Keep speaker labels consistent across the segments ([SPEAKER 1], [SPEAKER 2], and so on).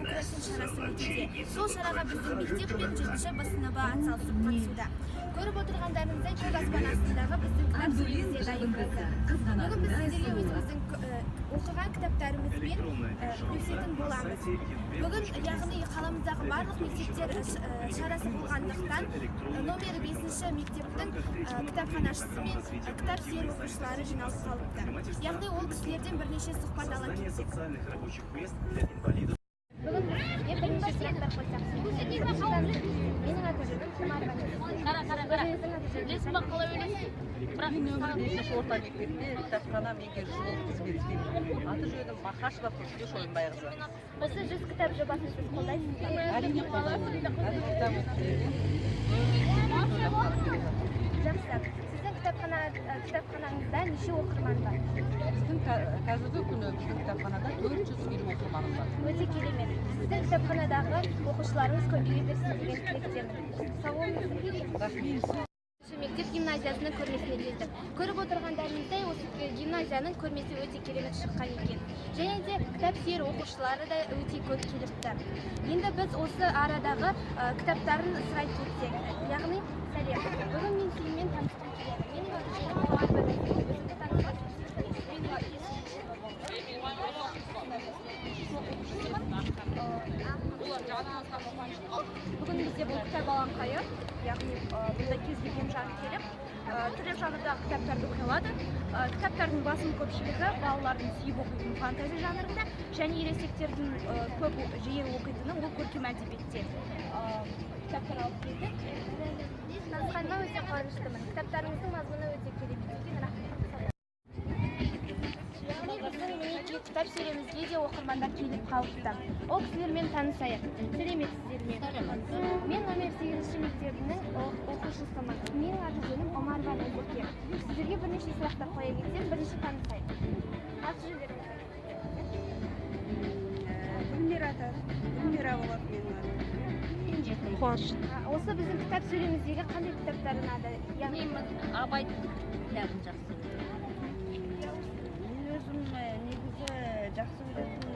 [SPEAKER 1] украшен шарасы өтуде. Сол шараға біздің мектеп пен жетінші Б сыныбы атсалысып қатысуда. Көріп отырғандарыңыздай, көк аспан астындағы біздің кітап сөремізде дайын болды. Бүгін біз сіздерге өзіміздің оқыған кітаптарымызбен бөлісетін боламыз. Бүгін, яғни, қаламыздағы барлық мектептер шарасы болғандықтан, номері бесінші мектептің кітапханашысы мен кітап сүйер оқушылары жиналып қалыпты. Яғни ол кісілерден бірнеше сұхбат ала кетсек. Бүгін біз сізге бірнеше сұрақтар қойсақ. Менің аты жөнім Құмарова.
[SPEAKER 2] Қара, қара, қара.
[SPEAKER 1] Өзіңіздің аты жөніңіз?
[SPEAKER 2] Білесің ба, қалай ойлайсың? Бірақ
[SPEAKER 3] Мен нөмір бесінші орта мектепте кітапхана меңгерушісі болып қызмет істеймін. Аты жөнім Махашева Тұрсынгүл Шойынбайқызы.
[SPEAKER 1] Осы 100 кітап жобасын сіз қолдайсыз ба?
[SPEAKER 3] Әрине, қолдаймын. Әрбір кітап оқып келген.
[SPEAKER 1] Жақсы. Сіздің кітапханаңызда неше оқырман бар?
[SPEAKER 3] Біздің қазіргі күні біздің кітапханада 450 оқырманым бар.
[SPEAKER 1] Өте керемет. Сіздің кітапханадағы оқушыларыңыз көбейе берсін деген тілектемін. Сау болыңыз.
[SPEAKER 3] Рахмет.
[SPEAKER 1] Мектеп гимназиясының көрмесіне келдік. Көріп отырғандарыңыздай, осы гимназияның көрмесі өте керемет шыққан екен. Және де кітап сүйер оқушылары да өте көп келіпті. Енді біз осы арадағы кітаптарын сұрай кетсек. Яғни, сәлем. Бүгін мен сенімен танысқым келеді. Менің аты жөнім Омарова Назгүл. Өзіңді таныстырып.
[SPEAKER 4] Менің есімім оқушысымын. Бүгін бізде бұл кітап алаңқайы, яғни бұнда кез келген жан келіп, түрлі жанрдағы кітаптарды оқи алады. Кітаптардың басым көпшілігі балалардың сүйіп оқитын фантазия жанрында және ересектердің көп жиі оқитыны ол көркем әдебиетте. Кітаптар алып келдік.
[SPEAKER 1] Танысқаныма өте қуаныштымын. Кітаптарыңыздың мазмұны өте керемет екен. Рахмет. Яғни біздің, мінекей, кітап сөремізге де оқырмандар келіп қалыпты. Ол кісілермен танысайық. Сәлеметсіздер ме? Мен номер сегізінші мектебінің оқушысымын. Менің аты жөнім Омарова Назерке. Сіздерге бірнеше сұрақтар қоя кетсем, бірінші танысайық. Аты жөндеріңізді айтып.
[SPEAKER 5] Гүлмира, Гүлмира болады менің атым.
[SPEAKER 4] Қуаныш.
[SPEAKER 1] Осы біздің кітап сөреміздегі қандай кітаптар ұнады? Яғни
[SPEAKER 2] Мен Абайдың кітабын жақсы көремін.
[SPEAKER 5] Мен өзім негізі жақсы көретін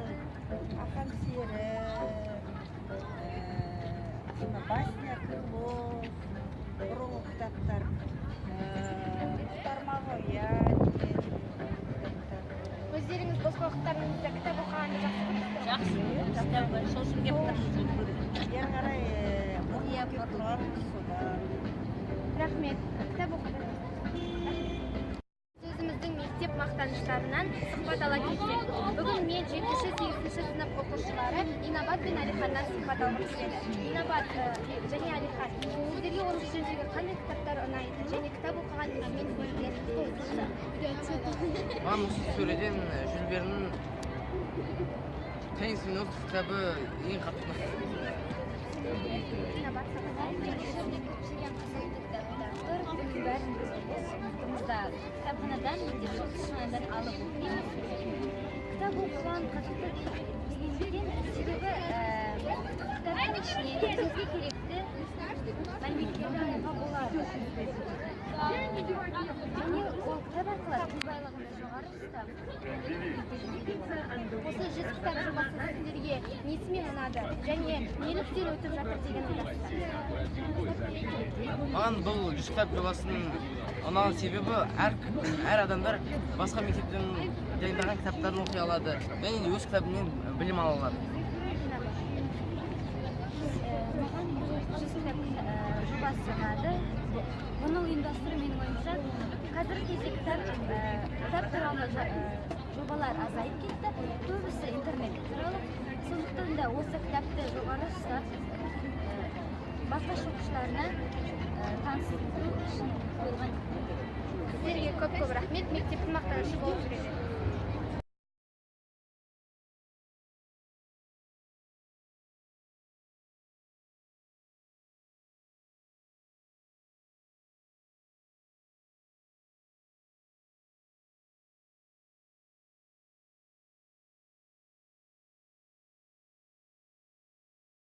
[SPEAKER 5] Ақан сері, ана басня Крылов, бұрынғы кітаптар, Мұхтар Мағауия деген кітаптар.
[SPEAKER 1] Өздеріңіз бос уақыттарыңызда кітап оқығанды жақсы көресіздер ме?
[SPEAKER 2] Жақсы. Кітап сол үшін келіп тұрмыз.
[SPEAKER 5] Бері қарай оқып келіп тұрғанымыз содан.
[SPEAKER 1] Рахмет. Кітап оқыды. Өзіміздің мектеп мақтаныштарынан сұхбат ала кетсек. Бүгін мен жетінші, сегізінші сынып оқушылары Инабат пен Әлиханнан сұхбат алғым келеді. Инабат және Әлихан, сіздерге осы жөніндегі қандай кітаптар ұнайды және кітап оқыған несімен сізге қызықты?
[SPEAKER 6] Маған осы сөреден Жюль Верннің «Таинственный остров» кітабы ең қатты ұнады.
[SPEAKER 1] Инабат, саған?
[SPEAKER 7] Көптеген қызықты кітаптар бар. Бұның бәрін біз сыныптымызда кітапханадан, мектеп кітапханадан алып оқимыз. Кітап оқыған қызықты дегендіктен, себебі кітаптың ішінен өзіңізге керекті мәліметтерді алуға болады және ол кітап арқылы тіл байлығын да жоғары ұстап.
[SPEAKER 1] Осы 100 кітап жобасы сіздерге несімен ұнады және неліктен өтіп жатыр деген ойдасыздар?
[SPEAKER 6] Маған бұл 100 кітап жобасының ұнаған себебі, әр адамдар басқа мектептен дайындаған кітаптарын оқи алады және де өз кітабымен білім ала алады.
[SPEAKER 7] Маған бұл 100 кітап жобасы ұнады. Бұны ұйымдастыру, менің ойымша, қазіргі кезде кітап туралы жобалар азайып кетті, көбісі интернет туралы. Сондықтан да осы кітапты жоғары ұстап, басқа оқушыларына таныстыру үшін қойылған.
[SPEAKER 1] Сіздерге көп көп рахмет. Мектептің мақтанышы болып жүреді.